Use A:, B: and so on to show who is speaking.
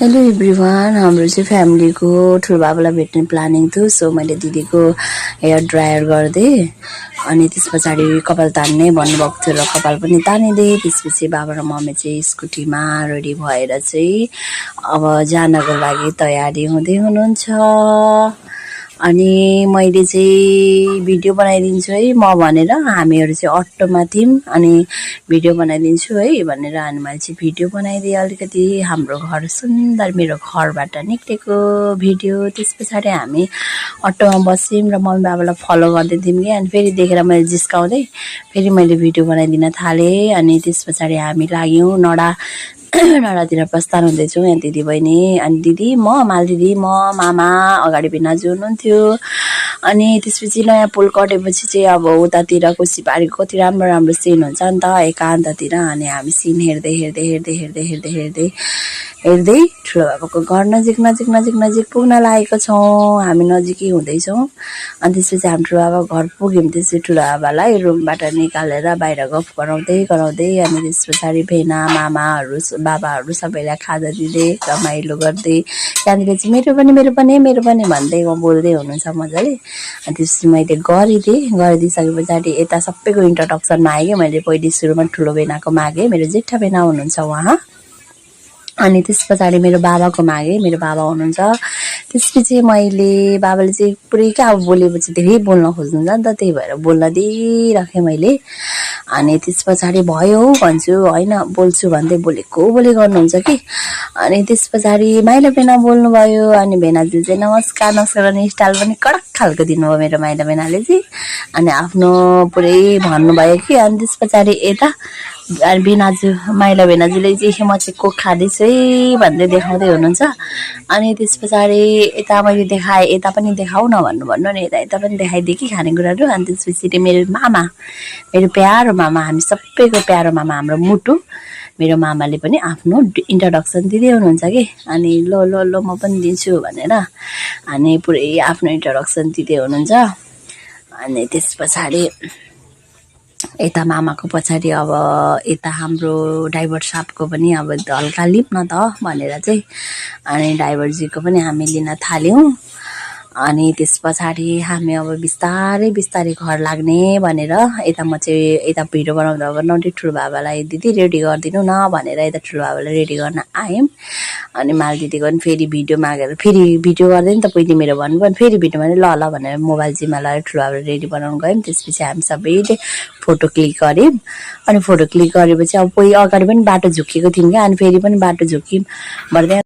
A: Hello everyone, हाम्रो चाहिँ फ्यामिलीको ठुलो बाबालाई भेट्ने प्लानिङ थियो। सो मैले दिदीको हेयर ड्रायर गरिदिएँ अनि त्यस पछाडि कपाल तान्ने भन्नुभएको थियो र कपाल पनि तानिदिएँ। त्यसपछि बाबा र मम्मी चाहिँ स्कुटीमा रेडी भएर चाहिँ अब जानको लागि तयारी हुँदै हुनुहुन्छ। अनि मैले चाहिँ भिडियो बनाइदिन्छु है म भनेर, हामीहरू चाहिँ अटोमा थियौँ अनि भिडियो बनाइदिन्छु है भनेर अनि मैले चाहिँ भिडियो बनाइदिएँ। अलिकति हाम्रो घर सुन्दर, मेरो घरबाट निक्लेको भिडियो। त्यस पछाडि हामी अटोमा बस्यौँ र मम्मी बाबालाई फलो गर्दै थियौँ कि अनि फेरि देखेर मैले जिस्काउँदै फेरि मैले भिडियो बनाइदिन थालेँ। अनि त्यस पछाडि हामी लाग्यौँ नडातिर प्रस्थान हुँदैछौँ। यहाँ दिदी बहिनी अनि दिदी म माल दिदी म मामा अगाडि भिनाजु हुनुहुन्थ्यो। अनि त्यसपछि नयाँ पुल कटेपछि चाहिँ अब उतातिर कोसीबारीको कति राम्रो राम्रो सिन हुन्छ नि त एकान्ततिर। अनि हामी सिन हेर्दै हेर्दै हेर्दै हेर्दै हेर्दै हेर्दै हेर्दै ठुलो बाबाको घर नजिक पुग्न लागेको छौँ। हामी नजिकै हुँदैछौँ। अनि त्यसपछि हामी ठुलो बाबाको घर पुग्यौँ। त्यसपछि ठुलो बाबालाई रुमबाट निकालेर बाहिर गफ गराउँदै अनि त्यस पछाडि भेना मामाहरू बाबाहरू सबैलाई खाजा दिँदै रमाइलो गर्दै त्यहाँनिर चाहिँ मेरो पनि भन्दै बोल्दै हुनुहुन्छ मजाले। अनि त्यसपछि मैले गरिदिइसके पछाडि यता सबैको इन्ट्रोडक्सनमा आएँ कि मैले पहिले सुरुमा ठुलो भेनाको मागेँ, मेरो जेठा भेना हुनुहुन्छ उहाँ। अनि त्यस पछाडि मेरो बाबाको मागेँ, मेरो बाबा हुनुहुन्छ। त्यसपछि मैले बाबाले चाहिँ पुरै क्या अब बोलेपछि धेरै बोल्न खोज्नुहुन्छ नि त, त्यही भएर बोल्न दिइराखेँ मैले। अनि त्यस पछाडि भयो भन्छु होइन बोल्छु भन्दै बोलेको गर्नुहुन्छ कि। अनि त्यस पछाडि माइला भेना बोल्नुभयो। अनि भेनाजुले चाहिँ नमस्कार अनि स्टाइल पनि कडक खालको दिनुभयो मेरो माइला भेनाले चाहिँ। अनि आफ्नो पुरै भन्नुभयो कि। अनि त्यस पछाडि यता माइला भेनाजुले चाहिँ म चाहिँ कोक खाँदैछु है भन्दै देखाउँदै हुनुहुन्छ। अनि त्यस पछाडि यता मैले देखाएँ, यता पनि देखाउ न भन्नु नि, यता पनि देखाइदिएँ कि खानेकुराहरू। अनि त्यसपछि मेरो मामा, मेरो प्यारो मामा, हामी सबैको प्यारो मामा हाम्रो मुटु, मेरो मामाले पनि आफ्नो इन्ट्रोडक्सन दिँदै हुनुहुन्छ कि। अनि ल म पनि दिन्छु भनेर अनि पुरै आफ्नो इन्ट्रोडक्सन दिँदै हुनुहुन्छ। अनि त्यस पछाडि यता मामाको पछाडि अब यता हाम्रो ड्राइभर साहबको पनि अब हल्का लिप न त भनेर चाहिँ अनि ड्राइभरजीको पनि हामी लिन थाल्यौँ। अनि त्यस पछाडि हामी अब बिस्तारै घर लाग्ने भनेर यता म चाहिँ यता भिडियो बनाउँदै ठुलो बाबालाई दिदी रेडी गरिदिनु न भनेर यता ठुलो बाबालाई रेडी गर्न आयौँ। अनि माल दिदीको पनि फेरि भिडियो मागेर फेरि भिडियो गर्दै नि त पहिले मेरो भन्नुभयो अनि फेरि भिडियोमा ल भनेर मोबाइल जिम्मा लगाएर ठुलो बाबालाई रेडी बनाउनु गयौँ। त्यसपछि हामी सबैले फोटो क्लिक गऱ्यौँ। अनि फोटो क्लिक गरेपछि अब कोही अगाडि पनि बाटो झुकेको थियौँ क्या। अनि फेरि पनि बाटो झुक्यौँ भन्दै